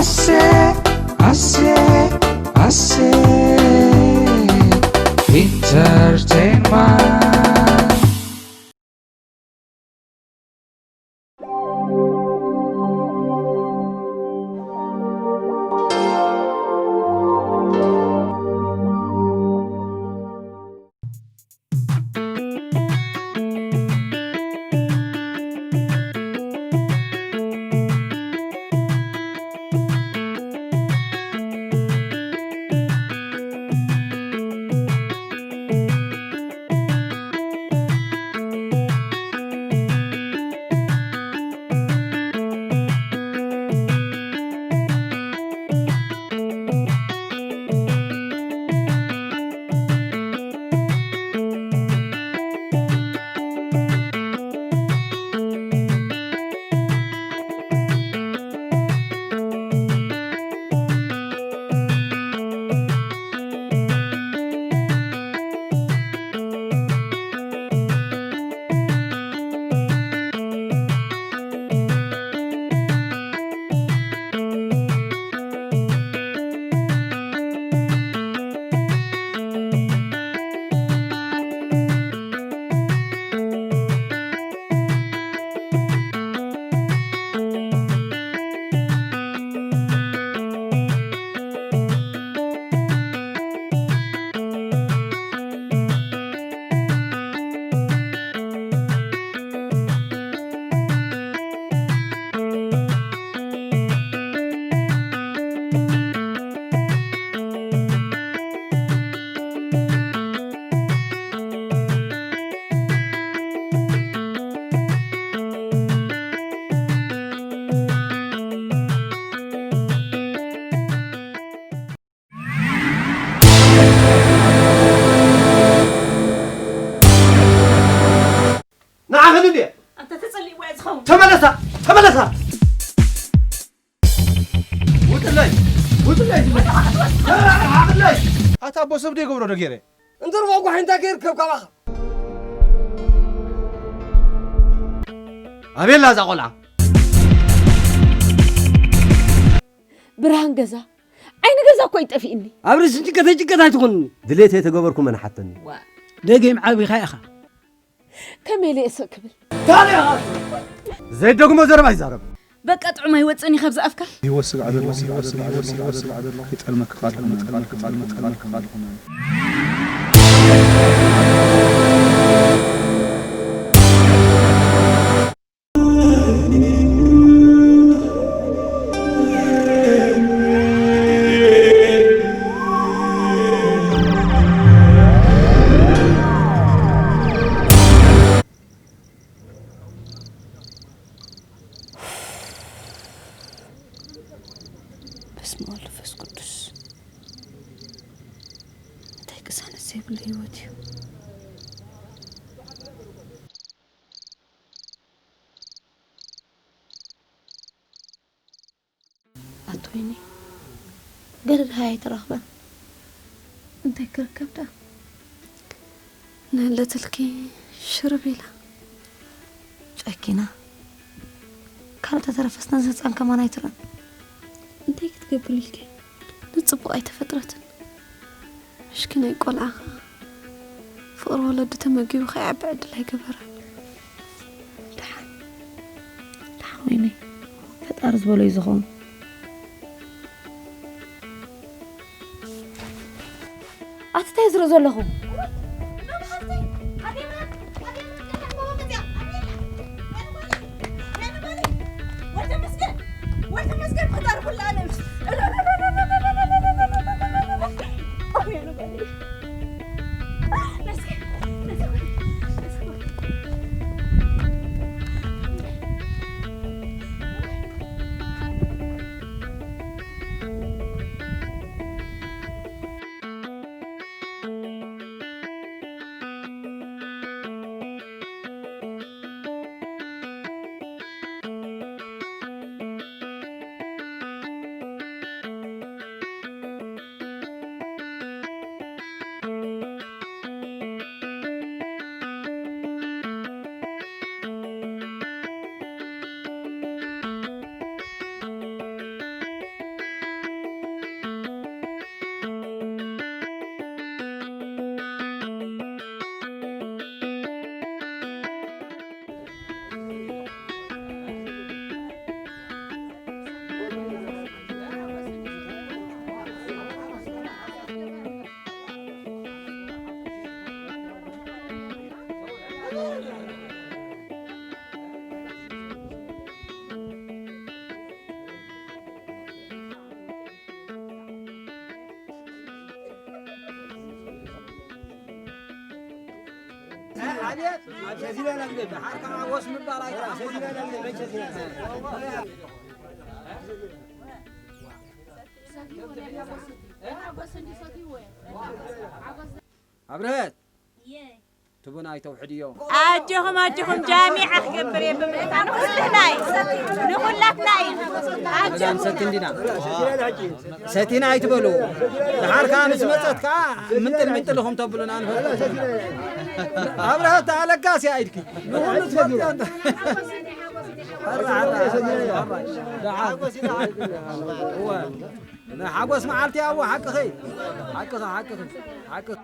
Ase, ase, ase. Entertainment. ንዓኽን እንድየ። ኣንተ ተጸሊእዋ እያ ዝኸውን። ተመለሳ፣ ተመለሳ። ውጥለይ፣ ውጥለይ፣ ውጥለይ። ኣታ ኣቦ ሰብ ዶ ይገብሮ ዶ ገይረ? እንተ ርባዕ ጓሕ እንታይ ከይርከብ ካባኻ? ኣቤላ እዛ ቆልዓ። ብርሃን ገዛ፣ ዓይኒ ገዛ እኮ ይጠፊእኒ። ኣብ ርእሲ ጭንቀተይ ጭንቀት ኣይትኹንኒ። ድሌት የተገበርኩ መን ሓተኒ። ደገይም ዓቢኻ ኢኻ። ከመይ ኢለ እየ ስቕ ክብል? ታዲያ ዘይደግሞ ዘረባ ይዛረብ። በቃ ጥዑም ኣይወፅእን እዩ ካብዚ ኣፍካ። ህይወት ስጋዕ ዘለኹ፣ ህይወት ስጋዕ ዘለኹ፣ ህይወት ስጋዕ ዘለኹ፣ ይጠልመካ ኣለኹ፣ ይጠልመካ ኣለኹ፣ ይጠልመካ ኣለኹ። በስመ አብ ወወልድ ወመንፈስ ቅዱስ። እንታይ ቅሳነት ዘይብሉ ህይወት እዩ። ኣትወይኒ፣ ገለ ደሃይ ኣይተረኽበን። እንታይ ክርከብ ደኣ? ንህለትልኪ ሽርብ ኢላ። ጨኪና። ካልእ ተተረፈስ ነዚ ህፃን ከማን ኣይትርእን። እንታይ ክትገብር ኢልኪ? ንፅቡቕ ኣይተፈጥረትን። ምሽኪናይ ቆልዓ ኸዓ ፍቕሪ ወለዲ ተመጊቡ ከይዓቢ ዕድል ኣይገበራን። ደሓን፣ ደሓን ወይነይ፣ ፈጣሪ ዝበሎ እዩ ዝኸውን። ኣቲ እንታይ ዝርኢ ዘለኹ? ኣብርሀት ትቡን ኣይተውሕድዮ። ኣጆኹም ኣጆኹም ጃሚዓ ክገብር እየ ብምእታኑ ኩልህናይ ንኹላትናይ ኣጆኹም። ሰቲ እንዲና ሰቲና ኣይትበሉ። ድሓር ከዓ ምስ መፀት ከዓ ምንጥል ምንጥል ኢኹም ተብሉና ንፈልጥ። ኣብርሀት ኣለጋሲ ኢድኪ ንኹሉ ትፈልጥዮ እንተ- ሓጎስ መዓልቲ ኣዎ ሓቅኺ ሓቅኺ ሓቅኺ ሓቅኺ።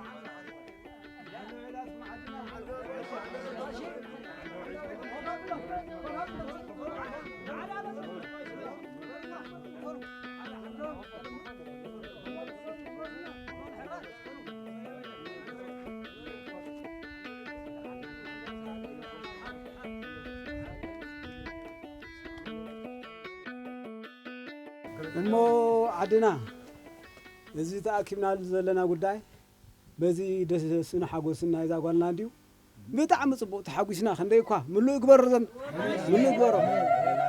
እሞ ዓድና እዚ ተኣኪብናሉ ዘለና ጉዳይ በዚ ደስን ሓጎስን ናይዛ ጓልና እንድዩ። ብጣዕሚ ጽቡቕ ተሓጒስና። ክንደይ እኳ ምሉእ ግበሮ ዘም-፣ ምሉእ ግበሮ።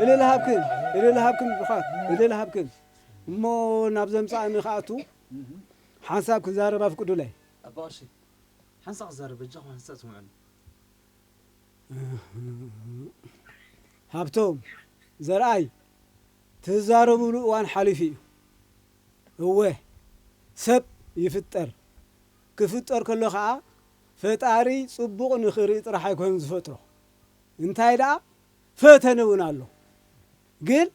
እልል ሃብክን፣ እልል ሃብክን ብዃት፣ እልል ሃብክን። እሞ ናብ ዘምጻእኒ ክኣቱ ሓንሳብ ክዛረብ ኣፍቅዱለይ። ኣባ ቀሺ፣ ሓንሳብ ክዛረብ በጃኹም ሓንሳብ ስምዑኒ። ሃብቶም፣ ዘርኣይ፣ ትዛረቡሉ እዋን ሓሊፉ እዩ። እወ፣ ሰብ ይፍጠር። ክፍጠር ከሎ ኸኣ ፈጣሪ ጽቡቕ ንኽርኢ ጥራሕ ኣይኮነን ዝፈጥሮ። እንታይ ደኣ ፈተነ እውን ኣሎ። ግን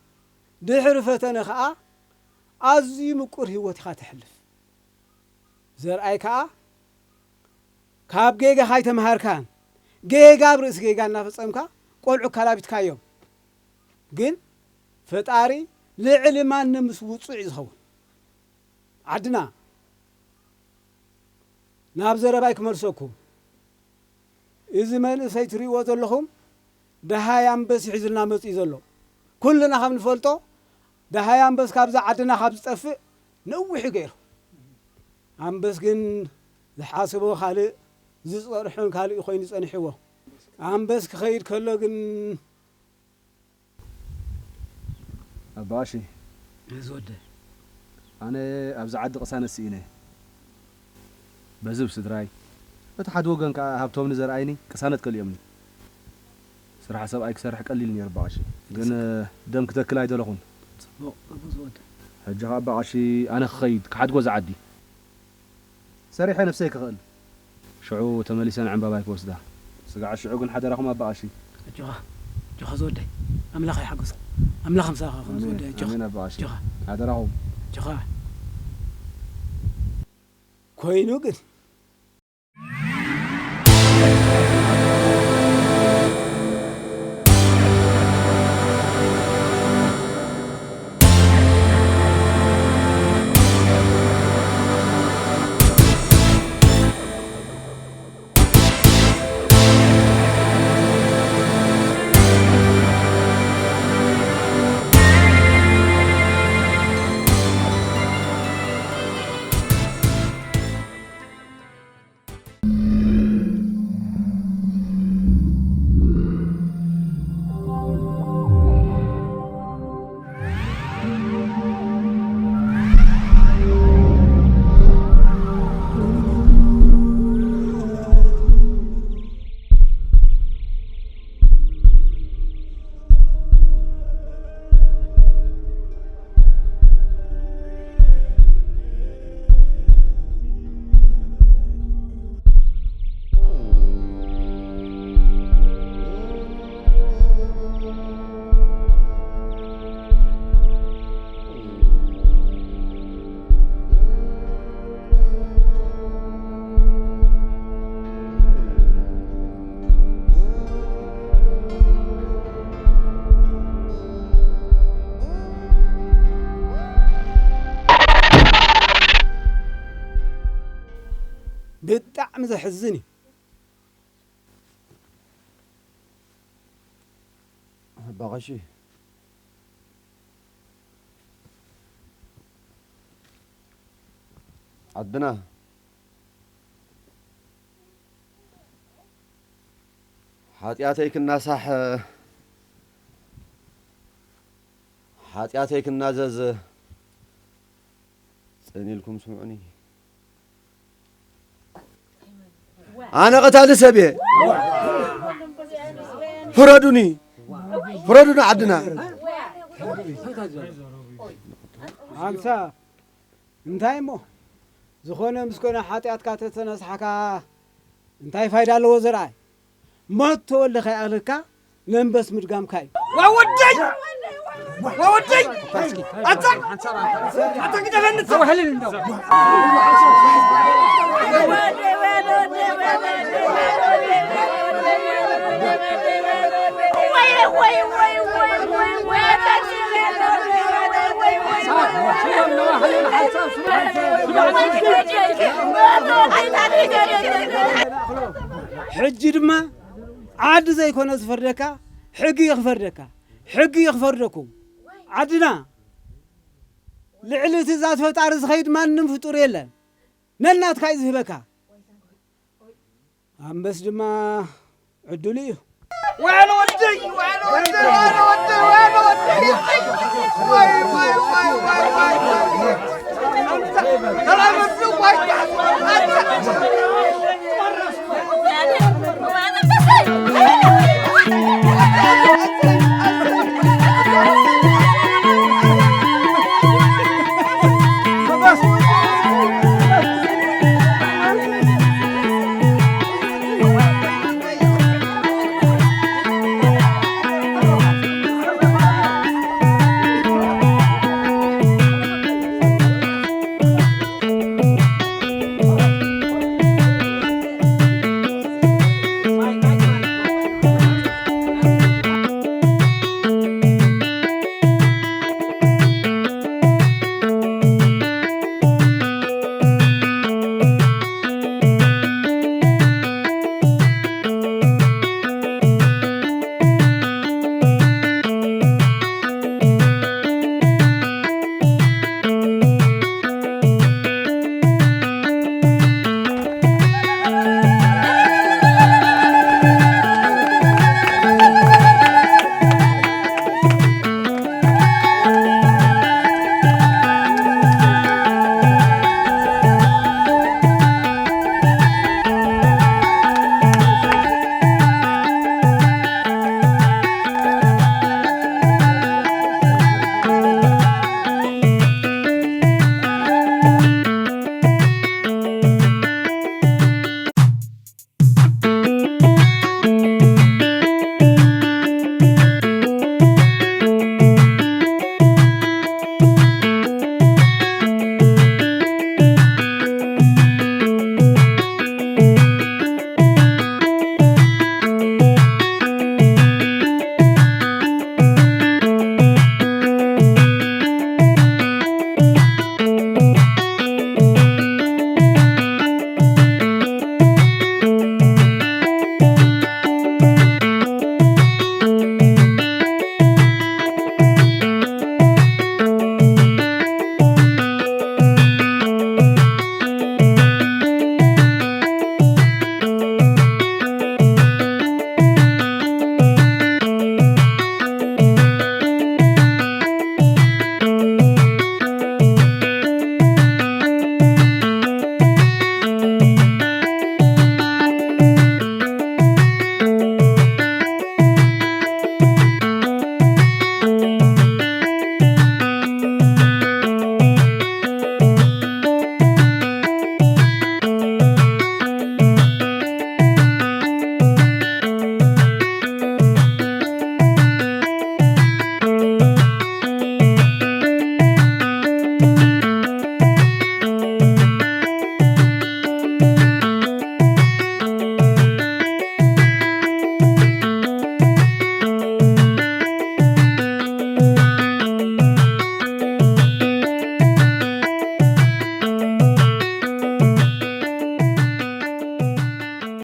ድሕሪ ፈተነ ኸኣ ኣዝዩ ምቁር ህይወት ኢኻ ተሕልፍ። ዘርኣይ ከኣ ካብ ጌጋኻ ኣይተምሃርካን። ጌጋ ኣብ ርእሲ ጌጋ እናፈጸምካ ቆልዑ ካላቢትካዮም። ግን ፈጣሪ ልዕሊ ማንም ምስ ውጹዕ እዩ ዝኸውን። ዓድና፣ ናብ ዘረባይ ክመልሰኩም። እዚ መንእሰይ ትርእይዎ ዘለኹም ደሃይ ኣንበስ ሒዙልና መጺኡ ዘሎ። ኩልና ከም ንፈልጦ ደሃይ ኣንበስ ካብዛ ዓድና ካብ ዝጠፍእ ነዊሕ እዩ ገይሩ። ኣንበስ ግን ዝሓስቦ ካልእ ዝጸርሖን ካልእ ኮይኑ ጸኒሕዎ። ኣንበስ ክኸይድ ከሎ ግን ኣባ ቀሺ፣ እዚ ወደ ኣነ ኣብዚ ዓዲ ቅሳነት ስኢነ። በዚ ብስድራይ፣ በቲ ሓደ ወገን ከኣ ሃብቶም ንዘርኣይኒ ቅሳነት ከሊኦምኒ። ስራሕ ሰብኣይ ክሰርሕ ቀሊል ነይሩ ኣባ ቀሺ። ግን ደም ክተክል ኣይደለኹን። ጽቡቕ፣ ጽቡቕ ዝወደ። ሕጂ ከኣ ኣባ ቀሺ ኣነ ክኸይድ፣ ክሓድጎ እዚ ዓዲ። ሰሪሐ ነብሰይ ክኽእል። ሽዑ ተመሊሰ ንዕምባባይ ክወስዳ። ስጋዕ ሽዑ ግን ሓደራኹም ኣባ ቀሺ። ኣጆኻ፣ ኣጆኻ ዝወደይ። ኣምላኽ ይሓግዝካ። ኣምላኽ ምሳኻ ይኹን ኣሜን፣ ዝወደይ። ኣጆኻ፣ ኣሜን ኣባ ቀሺ። ኣጆኻ። ሓደራኹም። ኣጆኻ። ኮይኑ ግን ብጣዕሚ ዘሕዝን እዩ። ኣባ ቀሺ፣ ዓድና ሓጢኣተይ ክናሳሕ፣ ሓጢኣተይ ክናዘዝ ጽን ኢልኩም ስምዑኒ። ኣነ ቀታሊ ሰብ እየ። ፍረዱኒ፣ ፍረዱኒ ዓድና። ኣንሳ እንታይ እሞ ዝኾነ ምስ ኮነ ሓጢኣትካ ተተነስሓካ እንታይ ፋይዳ ኣለዎ ዘርኣይ? ሞት ተወልደ ከይኣልካ ነንበስ ምድጋምካ እዩ። ዋወደይ! ዋወደይ! ኣታ! ኣታ ግደፈኒ! ተዋህልን እንደው! ሕጂ ድማ ዓዲ ዘይኮነ ዝፈርደካ፣ ሕጊ እዩ ክፈርደካ። ሕጊ እዩ ክፈርደኩም። ዓድና ልዕሊ ትእዛዝ ፈጣሪ ዝኸይድ ማንም ፍጡር የለን። ነናትካ እዩ ዝህበካ። ኣንበስ ድማ ዕድሉ እዩ። ዋዕለ ወደይ፣ ዋዕለ ወደይ፣ ዋዕለ ወደይ።